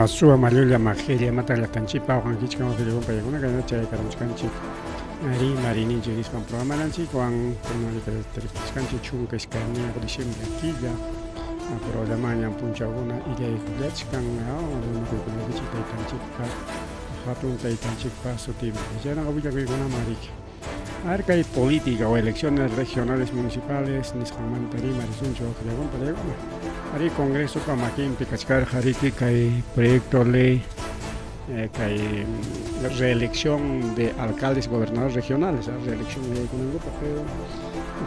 Suwa mallulla majilla mata llaqtanchikpa awqankichik wawqillikuna paykuna kayna chayakamuchkanchik rimarininchik nisqan programananchikwan kunan tarikuchkanchik 12 diciembre killa programañam punchawkuna illaykullachkan runakuykunapichik taytanchikpa hatun taytanchikpa sutinpi chaynaqa willakuykunaman riki. Kay política o elecciones regionales municipales nisqanmanta rimarisunchik wawqillaywan panaykuna. Arí, Congresopa makinpi kachkarqa riki kay proyecto ley kay reelección de alcaldes gobernadores regionales, reelección yaykunankupaq, pero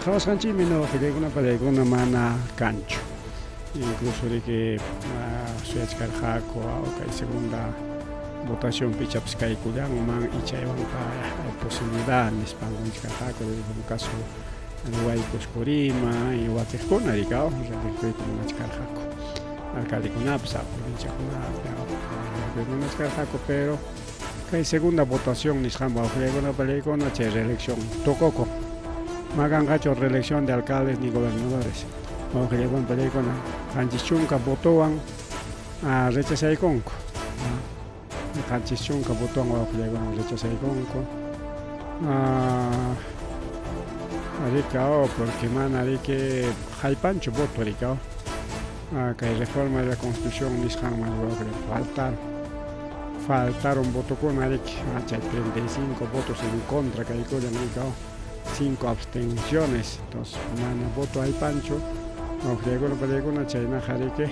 qhawasqanchikmi no wawqillaykuna panaykuna mana kanchu. Incluso riki suyachkarqaku kay segunda votacionpi ichapas kaykullanman y chaywanqa hay posibilidad nispanku nichkarqaku un caso ruwaykus Corima y wakiqkuna rikaw reelegiyta munachkarqaku alcaldekunapas provinciakunapi munachkarqaku pero kay segunda votación nisqanpa wawqillaykuna panaykuna chay reelección tukukun ma kanqachu reelección de alcaldes ni gobernadores wawqillaykuna panaykuna 70 votowan rechazaykunku 70 votowan wawqillaykuna rechazaykunku rikaw porque mana riki haypanchu voto rikaw kay reforma de la constitución nisqanman faltaron faltaron votokuna riki chay 35 votos en contra kaykullan rikaw 5 abstenciones entonces mana voto haypanchu wawqillaykuna panaykuna chaynaqa riki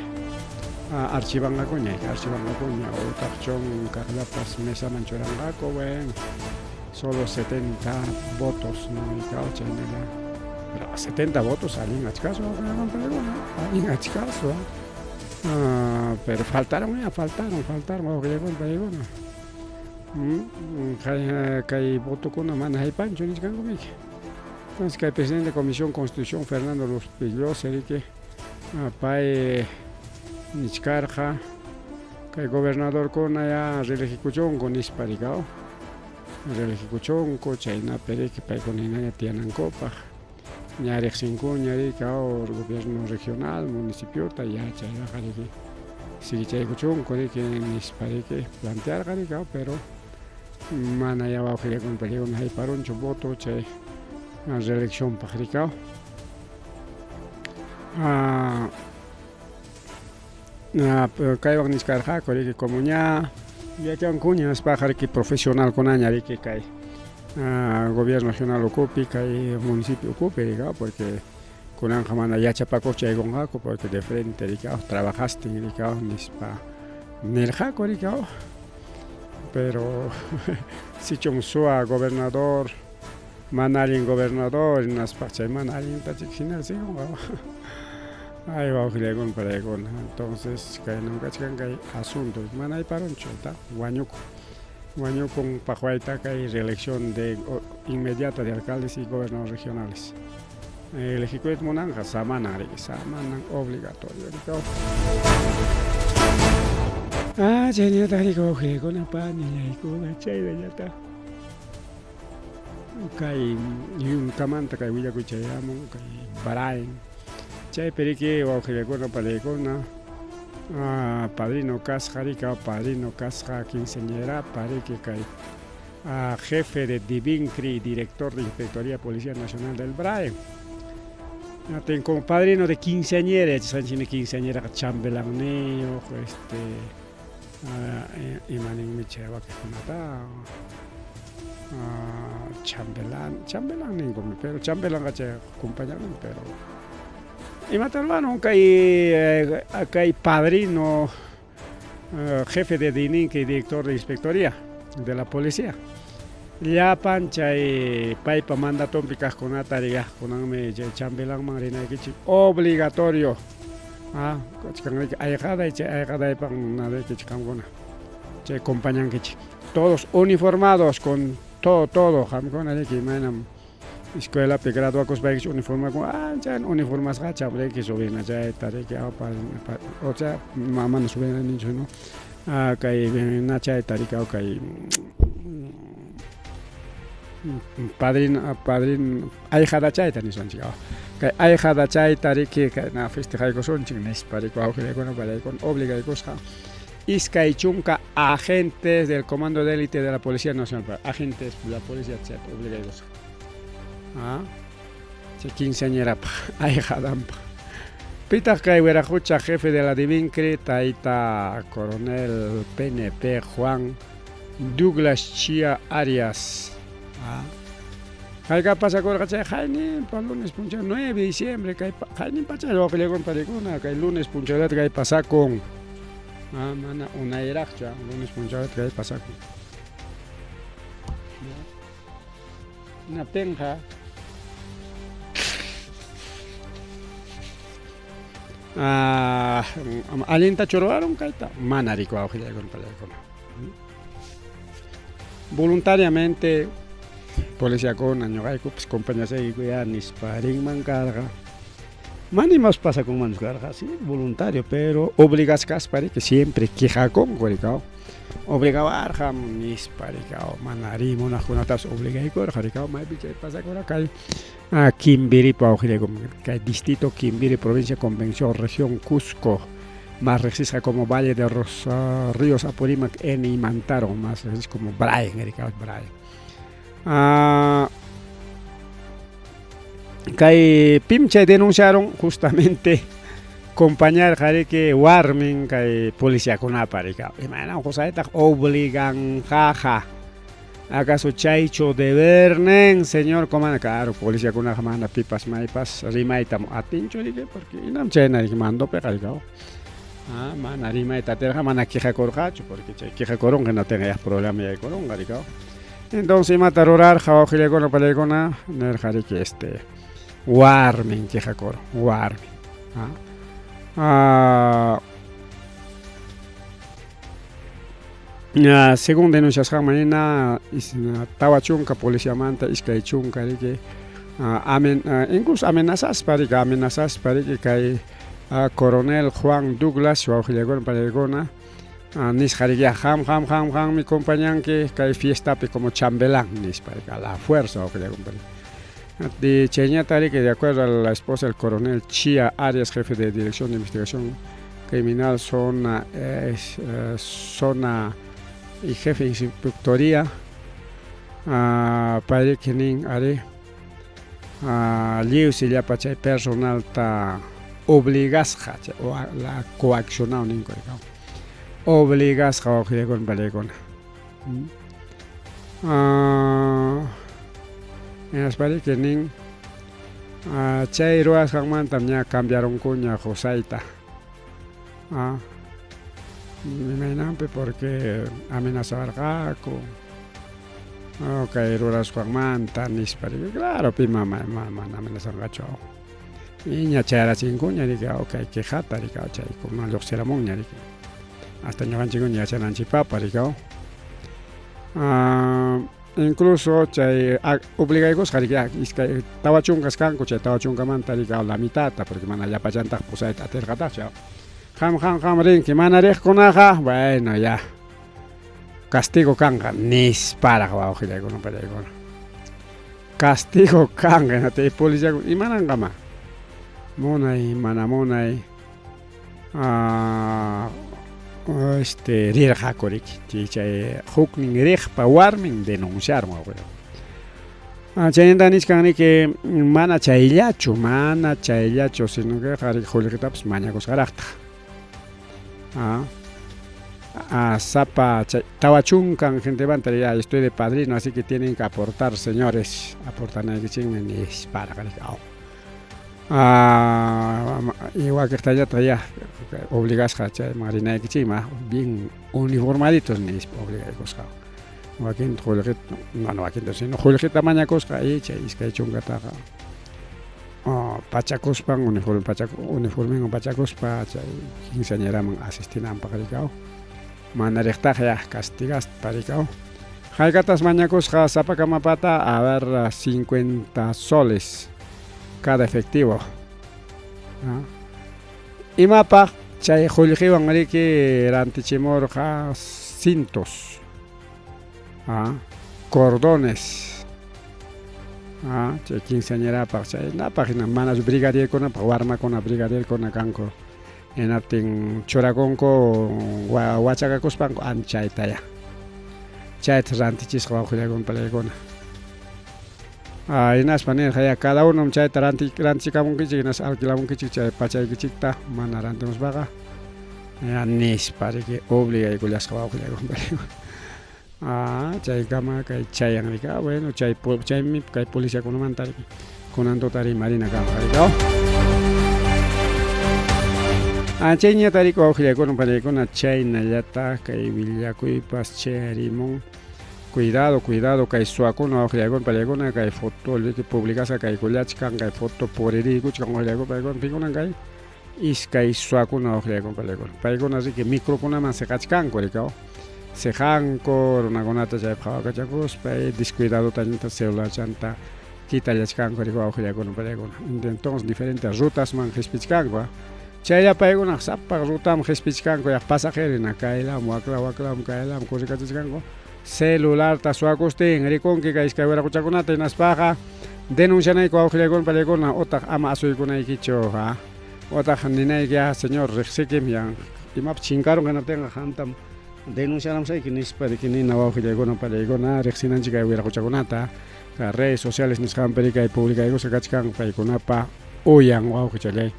archivanqakuña archivanqakuña utaqchun kaqllapas mesaman churanqaku bueno solo 70 votos no rikaw chaynalla pero 70 votos allin achkasu wawqillaykuna allin achkasu pero faltaron ya faltaron faltaron wawqillaykuna panaykuna kay votokuna mana haypanchu nichkanku miki entonces kay presidente de comisión constitución Fernando Rospigliosi riki pay nichkarqa kay gobernadorkuna ya reelegikuchunku nispa rikaw reelegikuchunku chaynapi riki paykuna hinalla tiyanankupaq ña riqsinkuña rikaw gobierno regional municipiota ya chaynaqa riki siguichaykuchunku riki nispa riki plantearqa rikaw pero mana ya wawqillaykuna panaykuna hayparunchu voto chay reeleccionpaq rikaw kaywan nichkarqaku riki como ña yachankuña nispaqa riki profesionalkunaña riki kay gobierno regional ukupi kay municipio ukupi rikaw porque kunanqa mana yachapakuqchu yaykunqaku porque de frente rikaw trabajastin rikaw nispa nirqaku rikaw pero sichum suwa gobernador mana allin gobernador hinaspa chay mana allintachik hina sigunqa ay wawqillaykuna panaykuna entonces kaynam kachkan kay asunto mana ayparunchu ta wañukun wañukun paqwayta kay reelección de inmediata de alcaldes y gobernadores regionales elegikuyta munanqa samanan riki samanan obligatorio rikaw chaynallataq riki wawqillaykuna panillaykuna chaynallataq kay yunkamanta kay willakuy chayamun kay Brain chaypi riki wawqillaykuna panaykuna padrino kasqa riki padrino kasqa quinceañerapa riki kay jefe de Divincri y director de Inspectoría Policía Nacional del Brain atin como padrino de quinceañera yachasqanchikmi quinceañeraqa chambelanniyuq este ima ninmi chay wakiqkunata chambelán chambelán ninkumi pero chambelanqa chay compañernin pero imata ruwanun kay kay padrino jefe de Dininque y director de inspectoría de la policía llapan chay paypa mandatonpi kaqkunata riyaqkunanmi chay chambelanman rinaykichik obligatorio kachkan ayqaday chay ayqadaypaq nadaykichik qamkuna chay compañankichik todos uniformados con todo todo qamkuna riki imaynam escuelapi graduakuspaykichik uniformakun ancha uniformasqacham riki subinachayta riki o sea mana subina ninchu no kay nachayta riki kay padrino padrino ayqadachayta nisunchik kay ayqadachayta riki kay festejaykusunchik nispa riki wawqillaykuna panaykuna obligaykusqa. 20 agentes del Comando de Élite de la Policía Nacional, agentes de la Policía chayta obligaykusqa. Ah, chay quinceañerapaq, ayqadanpaq. Pitaq kay wiraqucha jefe de la Divincri, tayta coronel PNP Juan Douglas Chia Arias. Ah. Hayka pasakurqa chay qayninpa lunes punchaw 9 de diciembre kay qaynin pacha wawqillakuna panikuna kay lunes punchawllata kay pasakun. Ah, mana unayraqchu ah, lunes punchawllata kay pasakun. Hinaptinqa ah, allintachu ruwarun kayta? Mana riki wawqillaykuna panikuna. Voluntariamente policiakuna ñuqaykupas compañasaykiku ya nispa rinman karqa. Mana imapas pasakunmanchu karqa, sí, voluntario, pero obligasqa kaspa riki siempre quejakunku riki obligawarqam nispa riki mana riy munaqkunatapas obligaykurqa riki maypi chay pasakurqa kay Kimbiripi wawqillaykum kay distrito Kimbiri provincia Convención región Cusco más riqsisqa como Valle de los Ríos Apurímac Ene y Mantaro más riqsisqa como Braen riki Braen. Kay pim chay denunciaron justamente compañarqa riki warmin kay policiakunapa riki imaynam qusaytaq obliganqaqa acaso chaychu debernin señor comandante claro policiakunaqa mana pipas maypas rimayta atinchu riki porque inam chayna riki mandopiqa riki ah, mana rimayta atirqa mana quejakurqachu porque chay quejakurunqa hinatinqa ya problema yaykurunqa riki. Entonces imata rurarqa wawqillaykuna panillaykuna nirqa riki este warmin quejakurun warmin. Ah, según denunciasqanman hina 40 policiamanta 20 riki amen, incluso amenazaspa riki amenazaspa riki kay coronel Juan Douglas wawqillaykuna panillaykuna nisqa riki qam qam qam qammi compañanki kay fiestapi como chambelán nispa riki a la fuerza wawqillaykuna. De chayñata riki de acuerdo a la esposa del coronel Chía Arias, jefe de Dirección de Investigación Criminal zona zona y jefe de inspectoría payki nin ari lliwsi llapa chay personalta obligasqa la coaccionado ninku obligasqa wawqillaykuna panillaykuna. Hinaspa riki nin chay ruwasqanmantam ña cambiarunkuña qusayta. Imaynanpi porque amenazawarqaku kay rurasqanmanta nispa riki claro pi mana amenazanqachu y ña chayrachinkuña riki kay quejata riki chaykuna lluqsiramunña riki hasta ñuqanchikuna yachananchikpapa riki. Incluso chay obligaykusqa riki iskay 40 kanku chay 40manta riki la mitadta porque mana llapallantaq pusayta atirqataqchu. Qam qam qam rinki mana riqkunaqa bueno ya castigo kanqa nisparaq wawqillaykuna panillaykuna. Castigo kanqa hinaptin policiakuna imananqama munay mana munay este rirqaku riki chay huknin riqpa warmin denunciaron wawqillaykuna. Chaynata nichkan riki mana chayllachu mana chayllachu sino que qari qullqitapas mañakusqaraqtaq. Sapa chay 40 gentemanta ya estoy de padrino así que tienen que aportar señores aportanaykichikmi nisparaq riki y wakiqtañataq ya obligasqa chayman rinaykichikman bien uniformaditos nispa obligaykusqa wakinta qullqita mana wakinta sino qullqita mañakusqa y chay 20taqa pachakuspan uniforme uniformenwan pachakuspa chay quinceañeraman asistinanpaq riki mana riqtaq ya castigaspa riki. Haykatas mañakusqa sapakamapata a ver 50 soles cada efectivo. Imapaq chay qullqiwan riki rantichimurqa cintos, cordones, chay quinceañerapaq chaynapaq hina manachu brigadierkunapaq warmakuna brigadierkuna kanku. Hinaptin churakunku wachakakuspanku anchaytaya. Chayta rantichisqa wawqillaykuna palaykuna. Ah, hinaspa nirqa ya cada unom chayta rantichikamunkichik hinaspa alquilamunkichik chay pachaykichikta mana rantimuspaqa ya nispa riki obligaykullasqa wawqillaykuna palaykuna. Ah, chaykama kay chayan riki. Ah, bueno, chay chaymi kay policiakunamanta riki kunan tuta rimarina kanqa riki. Oh. Ah, chayñata riki wawqillaykuna panaykuna chaynallataq kay willakuypas chayarimun. Cuidado, cuidado, kay suwakuna wawqillaykuna panaykuna kay foto riki publicasqa kaykullachkan kay foto puririykuchkan wawqillaykuna panaykuna pikunan kay iskay suwakuna wawqillaykuna panaykuna paykuna riki microkunaman siqachkanku riki oh. Siqanku runakunata chaypi qhawakachakuspa descuidadota celularchanta quitallachkanku riki wawqillaykuna panaykuna entonces diferentes rutasman qispichkanku chaylla paykuna sapa rutaman qispichkanku yaq pasajero hina kaylam wakla waklam kaylam corrikachachkanku celularta suwakustin rikunki kay iskay wiraquchakunata hinaspaqa denuncianayki wawqillaykuna panaykuna utaq ama asuykunaykichu ha utaq ninayki ya señor riqsikim ya imapas chinkarun hinaptinqa qamtam denunciaramusayki nispa riki nina wawqillaykuna panaykuna riqsinanchik kay wiraquchakunata redes sociales nisqanpi riki kay publicaykusqa kachkan paykunapa uyan wawqichallay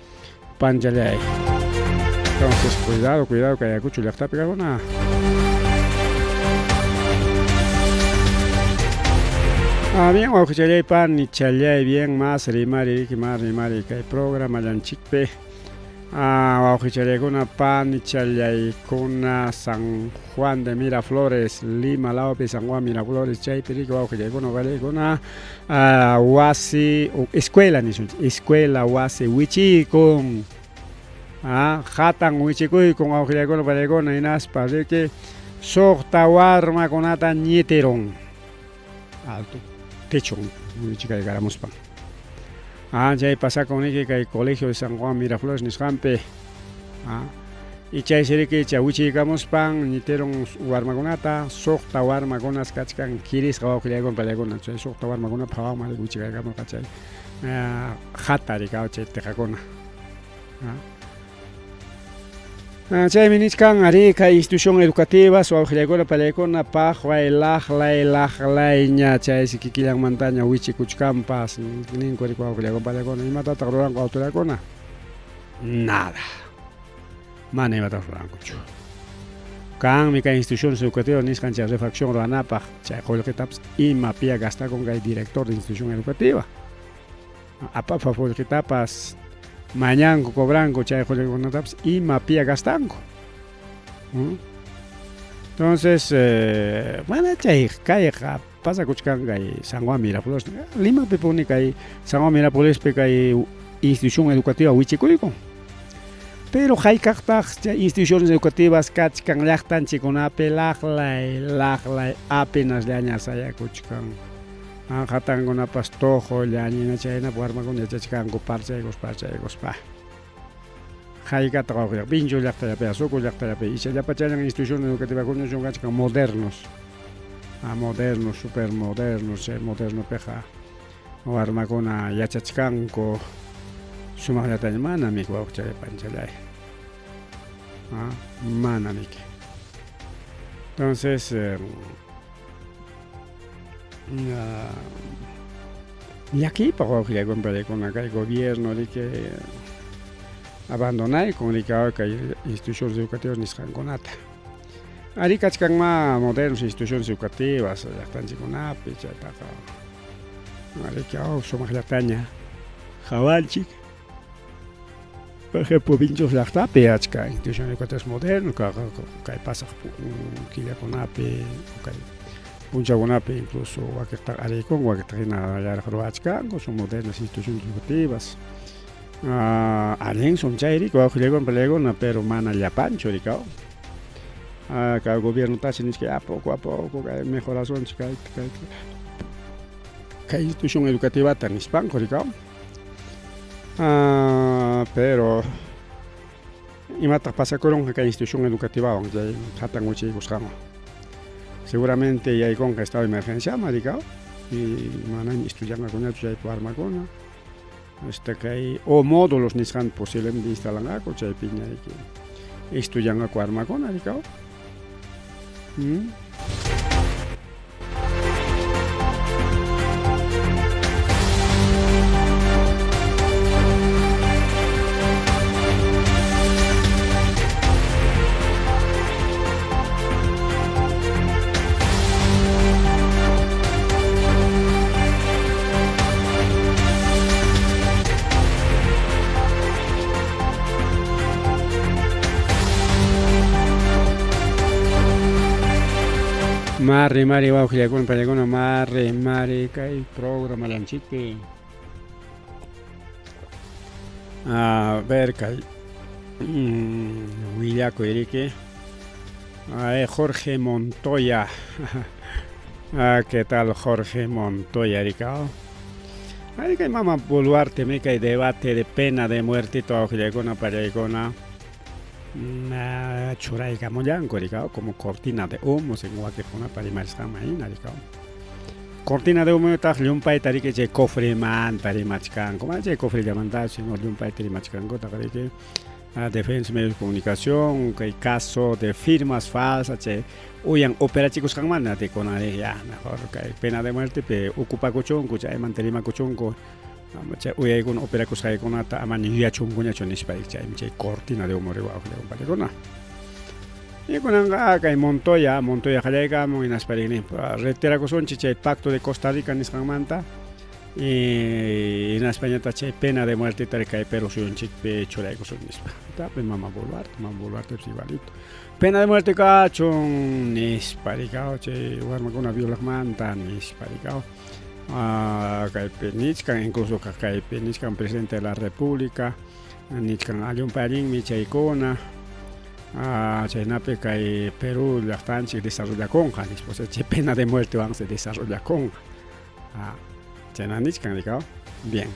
panchallay. Entonces, cuidado, cuidado kay Ayacucho llaqtapi kaqkuna. Ah, bien, wawqichallay, panichallay, bien, más rimari, riki, más rimari kay programallanchikpi. Ah, wawqichallaykuna, panichallaykuna, San Juan de Miraflores, Lima lawpi San Juan Miraflores, chaypi riki wawqichaykuna, wawqichaykuna, ah, wasi, escuela nisunchik, escuela wasi wichiykun. Ah, hatan wichikuykun wawqillaykuna, panillaykuna, hinaspa riki suqta warmakunata ñitirun. Alto techon wichikaykaramuspan. Ah, chay pasakun riki kay Colegio de San Juan Miraflores nisqanpi. Ah, y chaysi riki chay wichiykamuspan ñitirun warmakunata, suqta warmakunas kachkan kirisqa wawqillaykuna panillaykuna, chay suqta warmakunapa hawanman riki wichikaykamurqa chay hata riki chay tiqakuna. Ah. Chaymi nichkan arí kay institución educativas wawqillaykuna panillaykuna paqway laqlay laqlayña chaysi kikillanmantaña wichikuchkanpas ninku riki wawqillaykuna panillaykuna imatataq ruranku autoridadkuna nada mana imatapas rurankuchu kanmi kay instituciones educativas nisqan chay refacción ruranapaq chay qullqitapas imapiya gastakun kay director de institución educativa apapa qullqitapas mañanku cobranku chay qullqikunatapas imapiya gastanku. Entonces, mana chay kayqa pasakuchkan kay San Juan Miraflores, Limapi puni kay San Juan Miraflorespi kay institución educativa wichikuykun. Pero hayk'aqtaq chay instituciones educativas kachkan llaqtanchikkunapi laqlay laqlay apenasllaña sayakuchkan. Hatankunapas tuqu llañina chaynapi warmakuna yachachkanku parchaykuspa parchaykuspa. Hayk'ataq wawqillayqa Vincho llaqtallapi Asuco llaqtallapi icha llapachallan instituciones educativakuna son kachkan modernos. Ah, modernos, super modernos, chay modernopiqa warmakuna yachachkanku sumaqllataña mana miki wawqichay panchallay. Ah, mana miki. Entonces, llakiypaq wawqillaykuna panaykuna kay gobierno riki abandonaykun riki kay instituciones educativas nisqankunata. Arí kachkanmá modernos instituciones educativas llaqtanchikkunapi chaytaqa riki sumaqllataña qhawanchik. Por ejemplo, Vinchos llaqtapi achka instituciones educativas modernos kay pasaq killakunapi kay punchawkunapi incluso wakiqtaqa ariykunku wakiqtaqa hinallaraq ruwachkanku son modernas instituciones educativas. Allin son chay riki wawqillaykuna panillaykuna pero mana llapanchu riki kay gobiernotashi nichka a poco a poco kay mejorasunchik kayta kayta kay institución educativata nispanku riki pero imataq pasakurunqa kay institución educativawan chay hatan wichiykusqanwan seguramente yaykunqa estado de emergenciaman riki y manaña estudianqakuñachu chaypi warmakuna. Hasta kay o módulos nisqan posiblemente instalanqaku chaypiña riki estudianqaku armakuna rikaw. Mari, mari, wawqillakuna, panikuna, mari, mari, kay programallanchikpi. A ver, kay willakuy riki. Jorge Montoya. Ah, ¿qué tal Jorge Montoya, rikaw? Ay, kay mama Boluarte, mi kay debate de pena de muertito wawqillaykuna, pallaykuna. Churaykamullanku, rikaw, como cortina de humo, según wakiqkunapa rimarisqanman hina, rikaw. Cortina de humotaq llumpayta riki chay cofremanta rimachkanku, mana chay cofrellamantachu, sino llumpayta rimachkankutaq riki. Defensa medios de comunicación, kay caso de firmas falsas, chay uyan operachikusqanmanta tikuna riki, ya mejor kay pena de muerte pi ocupakuchunku, chaymanta rimakuchunku, chay uyaykuna operakusqaykunata amaña yuyachunkuñachu nispa chaymi chay cortina de humo riwawaq. Y kunanqa kay Montoya, Montoya qallaykamun hinaspa rin retirakusunchik chay pacto de Costa Rica nisqanmanta y hinaspañataq chay pena de muerteta kay Perú suyunchikpi churaykusun nispa. Tapi mama Boluarte, mama Boluarte igualito. Pena de muerte kachun nispa rikaw chay warmakuna violaqmanta nispa rikaw. Kaypi nichkan incluso kaypi nichkan presidente de la República nichkan allunpa allinmi chaykuna chaynapi kay Perú llaqtanchik desarrollakunqa nispa, o sea chay pena de muertewan se desarrollakunqa. Chayna nichkan rikaw. Bien.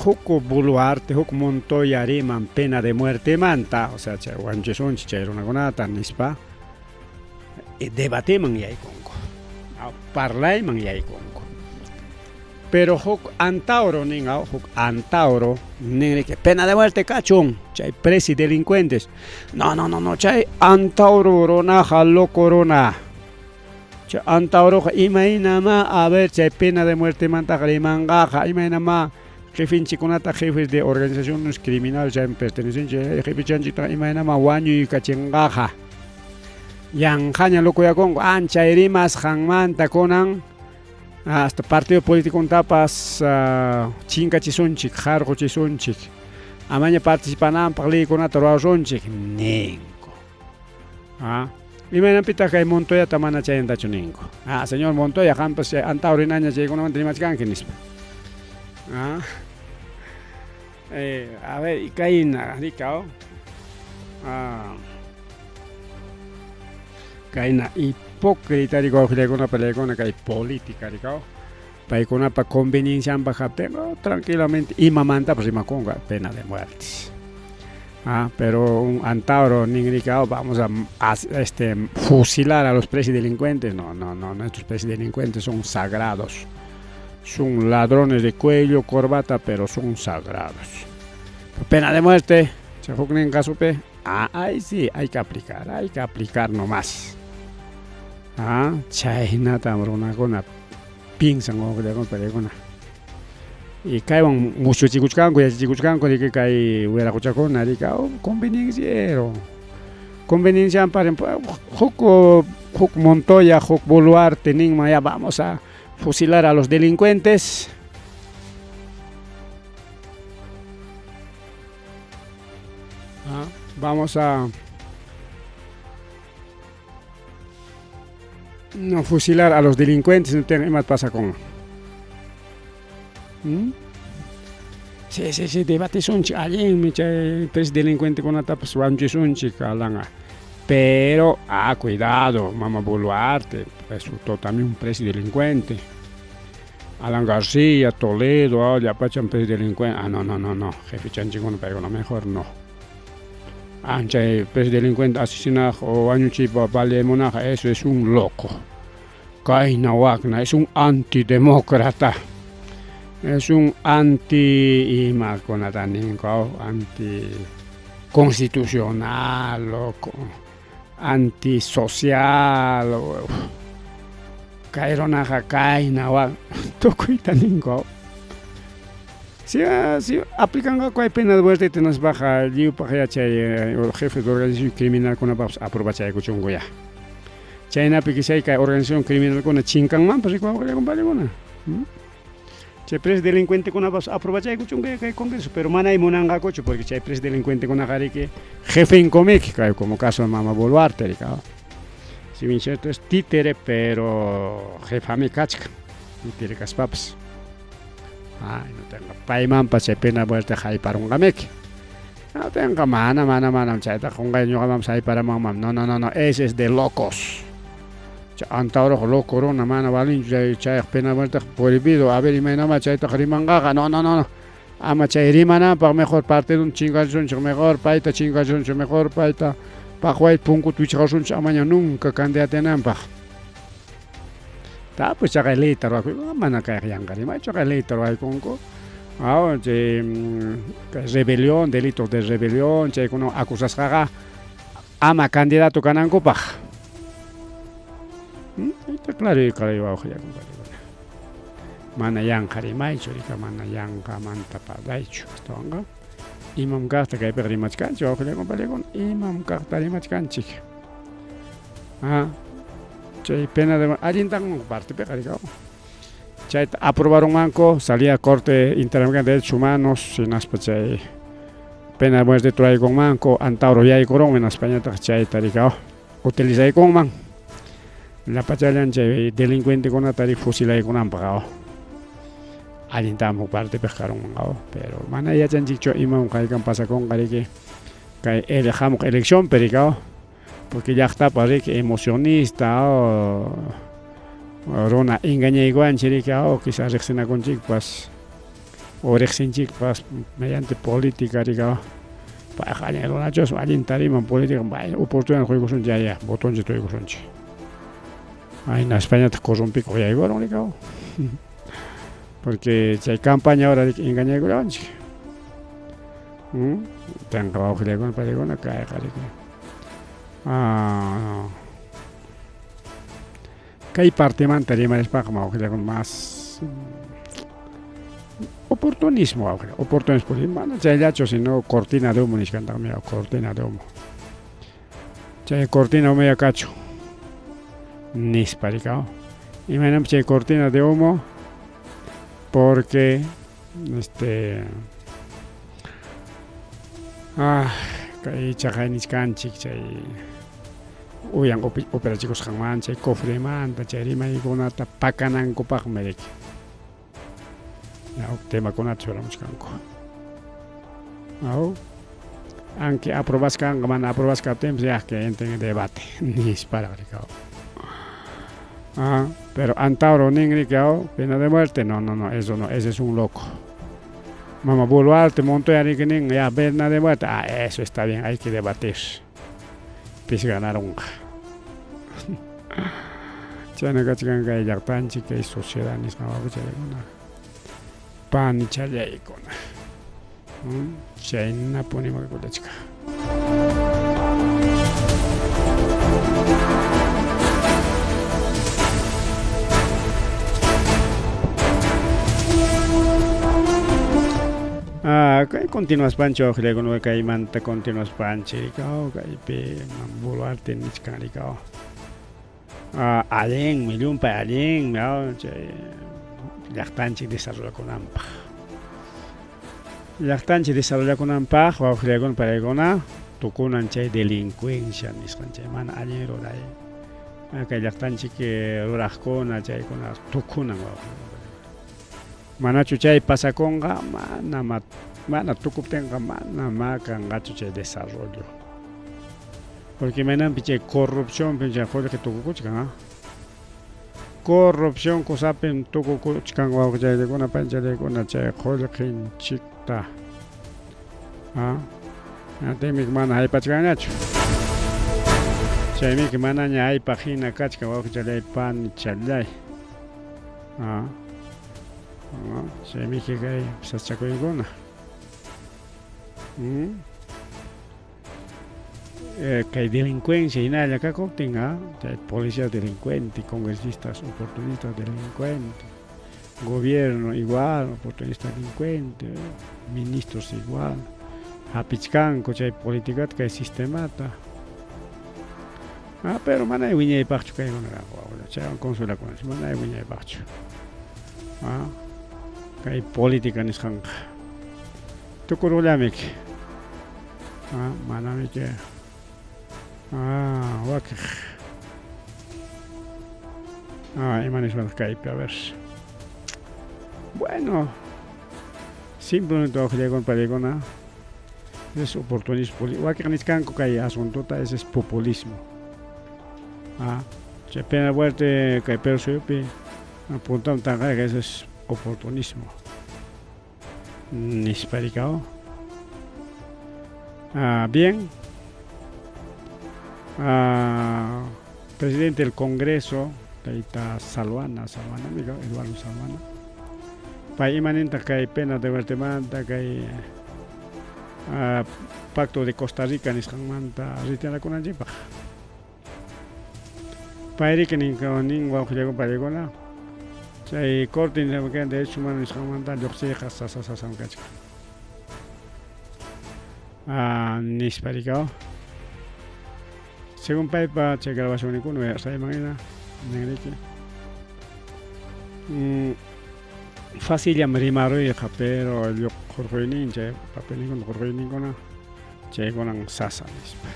Huk Boluarte, huk Montoya riman pena de muertemanta, o sea chay wanchisunchik chay runakunata nispa debateman yaykunku, parlayman yaykunku. Pero huk Antauro nin, huk Antauro nin que pena de muerte kachun, chay presi delincuentes. No, no, no, no, chay Antauro runaqa loco runa. Chay Antauroqa imaynama, a ver, chay pena de muertemantaqa rimanqaqa, imaynama jefinchikunata jefes de organizaciones criminales chayman pertenecen, chay jefechanchiktaqa imaynama wañuykachinqaqa. Yanqaña locoyakunku, anchay rimasqanmanta kunan hasta partido políticotapas chinkachisunchik, harquchisunchik, amaña participananpaq leykunata ruwasunchik ninku. Imaynanpitaq kay Montoyata mana chaynintachu ninku. Señor Montoya, qampas chay Antauro hinaña chaykunamanta rimachkanki nispa. A ver, kayna rikaw. Kayna hipócrita rikaw wawqillaykuna palaykuna kay política rikaw. Paykunapa conveniencianpaq kaptin tranquilamente imamantapas rimakunqa pena de muerte. Pero un Antauro nin rikaw vamos a fusilar a los presos delincuentes. No, no, no, nuestros presos delincuentes son sagrados. Son ladrones de cuello, corbata, pero son sagrados. Pena de muerte, huknin kasupi, ahí sí, hay que aplicar nomás. Chaynatam runakuna piensan wawqillakuna palaykuna. Y kaywan musuchikuchkanku, yachachikuchkanku riki kay wiraquchakuna riki convenienciero. Conveniencianpaq huk Montoya, huk Boluarte ninman ya vamos a fusilar a los delincuentes. Vamos a no fusilar a los delincuentes, no tengo más pasa con. Sí, sí, sí, debatisunchik allinmi chay pres delincuentekunatapas wanchisunchik alanga. Pero, cuidado, mama Boluarte, resultó también un pres delincuente. Alan García, Toledo, llapachan pres delincuente. No, no, no, no, jefe chanchikuna paykuna mejor no. Chay pres delincuente asesinajo o wañuchiypa baleamunaqa, eso es un loco. Kayna wakna, es un antidemócrata. Es un anti imakunata ninku anti constitucional loco antisocial kay runaqa kayna wak tukuyta ninku. Si si aplicanqaku hay pena de muerte hinaspaqa lliwpaq yachay jefe de organización criminalkunapaqpas aprobachaykuchunku ya. Chaynapi quizá kay organización criminalkuna chinkanmanpas rikuwawqilla compadrekuna. Chay preso delincuentekunapas aprobachaykuchunku kay congreso, pero manay munanqakuchu porque chay preso delincuentekunaqa riki jefenkumiki kay como caso de Mama Boluarte riki. Si bien cierto es títere, pero jefami kachkan, títere kaspapas. Ay, no tengo paymanpas chay pena muerte hayparunqamiki. No tengo mana, mana, mana, chayta qunqay ñuqamanpas hayparamanman. No, no, no, no, ese es de locos. Antawruq loco runa mana valinchu chay chayaq pena muerteqa prohibido. A ver imaynamá chaytaqa rimanqaqa. No, no, no, no. Ama chay rimananpaq mejor partidunta chinkachisunchik, mejor payta chinkachisunchik, mejor payta paqwayta punkuta wichqasunchik amaña nunca candidateananpaq. Tapus chaqay leyta ruwakuy, mana kayqa yanqa rimaychu, chaqay leyta ruwaykunku. Aw, chay rebelión, delitos de rebelión, chaykuna acusasqaqa ama candidato kanankupaq. Está claro, claro, wawqilla compadrekuna. Mana yanqa rimaychu, rika mana yanqamanta parlaychu, astawanqa imam kaqta kaypiqa rimachkanchik, wawqilla compadrekuna, imam kaqta rimachkanchik. Ah, chay pena de allintan partipiqa rika. Chayta aprobarunmanku, salía Corte Interamericana de Derechos Humanos, hinaspa chay pena de muerte traykunmanku, Antauro yaykurunmi, hinaspañataq chayta rika utilizaykunman. Llapachallan chay delincuentekunata ri fusilaykunanpaq allintam huk partipiq karunman, pero mana yachanchikchu imam kaykan pasakunqa riki kay hamuq eleccionpi rika, porque llaqtapa riki emocionista runa engañaykuwanchik riki, quizás riqsinakunchikpas o riqsinchikpas mediante política rika, payqa allin runachus allinta riman política, oportunidad quykusunchik, ya ya votonchik tuykusunchik. Ay, hinaspañataq corrompikuq yaykurun rika, porque chay campaña ahora riki engañaykullawanchik. Tanqa wawqillaykuna paykuna kayqa riki. Kay partemanta rimarispaqa wawqillakuna más oportunismo wawqilla, oportunismo mana chayllachu sino cortina de humo nichkantaqmi, cortina de humo. Chay cortina humo kachu nispa rika. Imaynanpi chay cortina de humo, porque kay chaqay nichkanchik chay uyan operachikusqanmanta, chay cofremanta, chay rimaykunata pakanankupaqmi riki. Huk temakunata churamuchkanku. Aw, aunque aprobasqanqa mana aprobasqa kaptinpas ya que entren en debate nisparaq rika. Ah, pero Antauro nin rika, pena de muerte, no, no, no, eso no, ese es un loco. Mama Boluarte, Montoya riki nin, ya pena de muerte, ah, eso está bien, hay que debatir. Pis ganarunqa. Chayna kachkan kay llaqtanchik, kay sociedad nisqa wawqichaykuna, panichallaykuna. Chaynapuni makullachka. Kay continuaspanchik wawqillaykuna, kaymanta continuaspanchik rika, kaypi Boluarte nichkan rika. Allinmi, llumpay allinmi, chay llaqtanchik desarrollakunanpaq. Llaqtanchik desarrollakunanpaq wawqillaykuna paykuna tukunan chay delincuencia nisqan chay mana allin ruray. Kay llaqtanchik ruraqkuna chaykuna tukunan wawqillaykuna. Manachu chay pasakunqa, mana mana tukuptinqa mana ma kanqachu chay desarrollo. Porque imaynanpi chay corrupcionpi chay qullqi tukukuchkan, corrupción kusapim tukukuchkan wawqichaykuna panchallaykuna chay qullqinchikta. Atimik mana haypachkanñachu. Chaymiki manaña haypaq hina kachkan wawqichallay panichallay. Chaymiki kay sasachakuykuna. Kay delincuencia hinalla kakuptin, chay policía delincuente, congresistas oportunistas delincuente, gobierno igual, oportunista delincuente, ministros igual, hapichkanku chay politicata kay sistemata. Ah, pero manay wiñaypaqchu kaykuna kanku, chaywan consuelakunanchik, manay wiñaypaqchu. Ah, kay política nisqanqa tukuruqllamiki. Ah, manamiki ah, wakiq. Ah, ima niswantaq kaypi, a ver. Bueno, simplemente waqllaykuna paykuna es oportunismo. Wakiq nichkanku kay asuntota ese es populismo. Ah, chay pena muerte kay Perú suyupi puntaman tanqayqa ese es oportunismo. Nispa rikao. Ah, bien. Ah, presidente del Congreso, tayta Salhuana, Salhuana, amigo, Eduardo Salhuana. Pay imanintaq kay pena de muertemanta, kay Pacto de Costa Rica nisqanmanta retirakunanchikpaq. Payriki nin nin wawqillakuna paykuna chay Corte Interamericana de Derechos Humanos nisqanmanta lluqsiyqa sasa sasam kachkan. Nispa rikaw. Según paypa chay grabacionninkuna uyasqayman hina ninriki. Facillam rimaruyqa pero lluqurquynin chay papelninkuna qurquyninkuna chaykunan sasa nispa.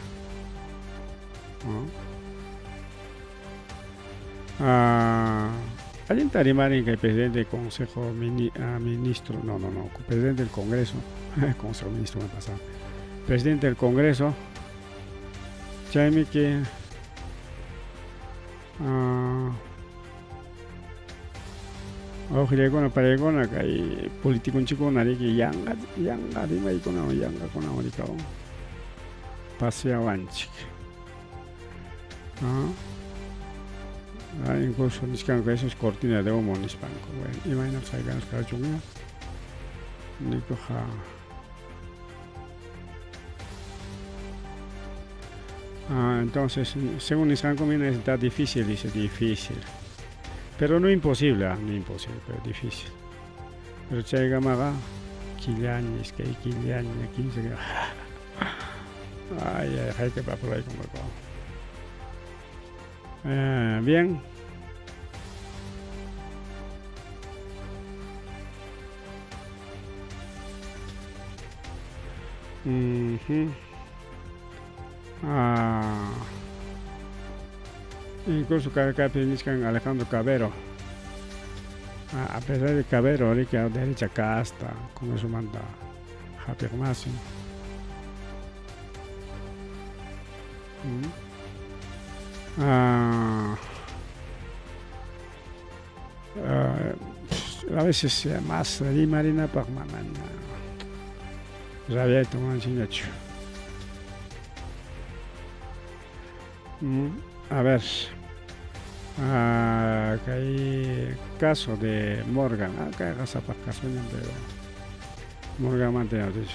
Allinta rimarin kay presidente del consejo mini, ministro, no, no, no, presidente del congreso, consejo ministro me pasa, presidente del congreso, chaymi que wawqillaykuna paraykuna kay politiconchikuna riki yanqa yanqa rimaykunawan yanqakunawan rikawan paseawanchik. Incluso nichkanku eso es cortina de humo nispanku. Bueno, imaynapas haykanas kachunña. Nikuqa entonces, según nisqanku mina está difícil, dice, difícil. Pero no imposible, no imposible, pero difícil. Pero chaykamaqa killaña, iskay killaña, 15 ay, ay, hayk'api apuraykunqaku. Bien. Incluso kaypi nichkan Alejandro Cabero. A pesar de Cabero, riki derecha casta, Congresomanta hapiq masin. A veces más rimarinapaq manaña rabiayta munanchikñachu. A ver, kay caso de Morgan, kayqa sapaq casoñam, pero Morganmanta yachachik.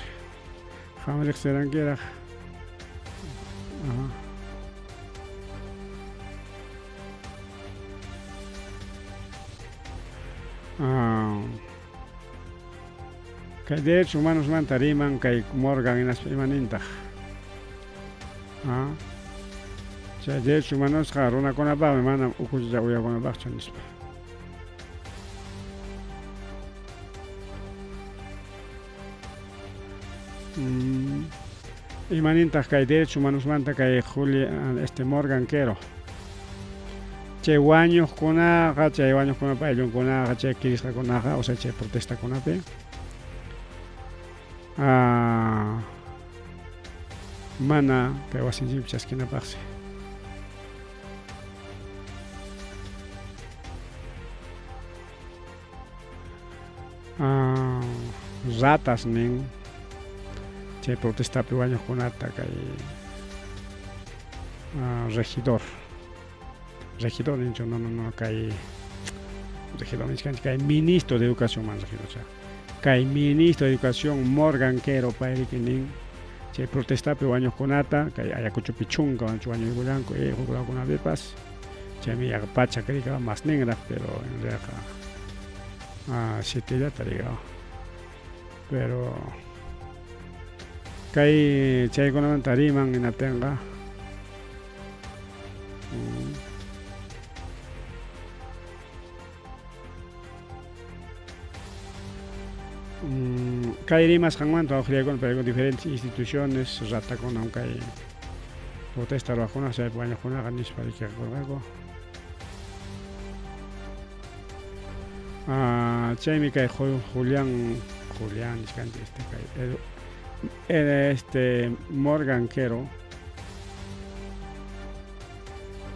Qam riqsirankiraq. Kay derechos humanosmanta riman kay Morgan hinaspa imanintaq. Chay derechos humanosqa runakunapaqmi manam ukucha uyakunapaqchu nispa. Imanintaq kay derechos humanosmanta kay Julia este Morgan Quero. Chay wañuqkunaqa, chay wañuqkunapa ayllunkunaqa, chay kirisqakunaqa, o sea chay protestakunapi mana kay wasinchikpi chaskinapaqsi. Ratas nin chay protestapi wañuqkunata kay regidor. Regidor ninchu, no, no, no, kay Regidor nichkanchik kay ministro de educación man regidor kay ministro de educación Morgan Quero payriki nin chay protestapi wañuqkunata kay Ayacuchopi chunka wañuykullanku huk lawkunapipas chaymi yaqa pachak rika masninraq pero en realqa sietellata rika pero kay chaykunamanta riman hinaptinqa Kay rimasqanmanta waqllaykuna paykuna diferentes instituciones ratakunam kay protesta ruwaqkuna chaypi wañuqkunaqa nispa rikiqakurqaku. Chaymi kay Julián Julián nichkanchik este kay este Morgan Quero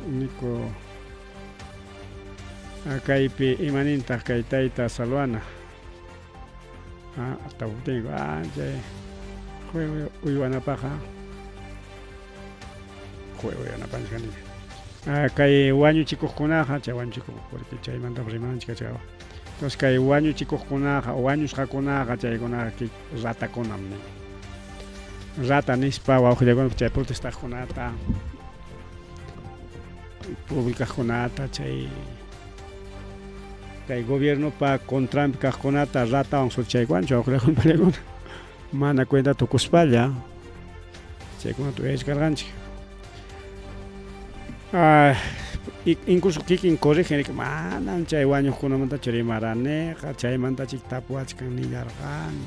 Nico Kaypi imanintaq kay tayta Salwana? Tapuptinku, chay uywanapaqqa uywanapanchik kaniña. Kay wañuchikuqkunaqa, chay wañuchikuq, porque chaymantapas rimananchik kachkawa. Entonces kay wañuchikuqkunaqa, wañusqakunaqa chaykunaqa ratakunam nin. Rata nispa wawqillakuna chay protestaqkunata publicaqkunata chay kay gobiernopa contranpi kaqkunata ratawan sutichaykuwanchu wawqillakuna panikuna mana cuenta tukuspalla chaykunata uyarichkarqanchik. Incluso kikin corrigen manam chay wañuqkunamantachu rimaraniqa chaymantachik tapuwachkan nillarqani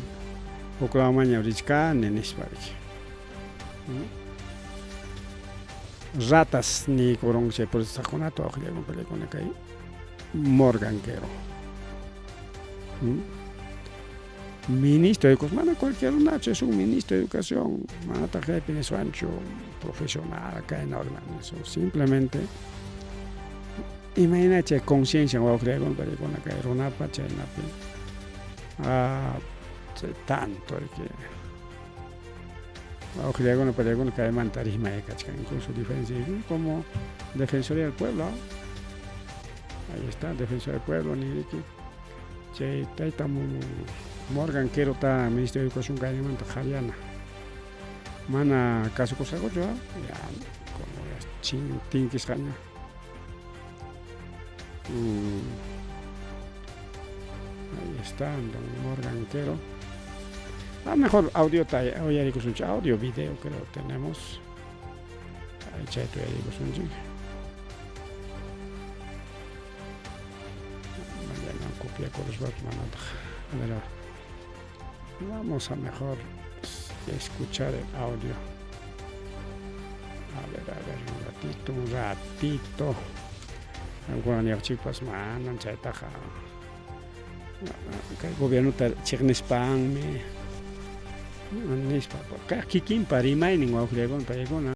huk lawmanñam richkani nispa riki. Ratas niykurun chay protestaqkunata waqllakun paykuna kay Morgan Quero. Ministro de Educación, mana cualquier runachu, es un ministro de Educación, manataq chaypi niswanchu profesional kay eso simplemente imayna chay conciencia wawqillakuna paykuna kay runapa chaynapi chay tanto riki wawqillakuna paykuna kaymanta rimay kachkan incluso diferencia como Defensoría del Pueblo, ahí está, Defensoría del Pueblo niriki chay tayta Morgan Querota Ministerio de Educación kaymanta qhariana mana kasukusqakuchu ya como ya chin tinkisqaña. Ahí está don Morgan Quero. A mejor audio uyarikusunchik, audio video creo tenemos. Ahí chayta uyarikusunchik. Mañana copiakuruspapas manataq. A ver, vamos a mejor escuchar el audio. A ver, un ratito, un ratito. Qamkuna niwaqchikpas manam chaytaqa kay gobiernota chiqnispanmi nispa kikinpa rimaynin wawqillakuna paykuna.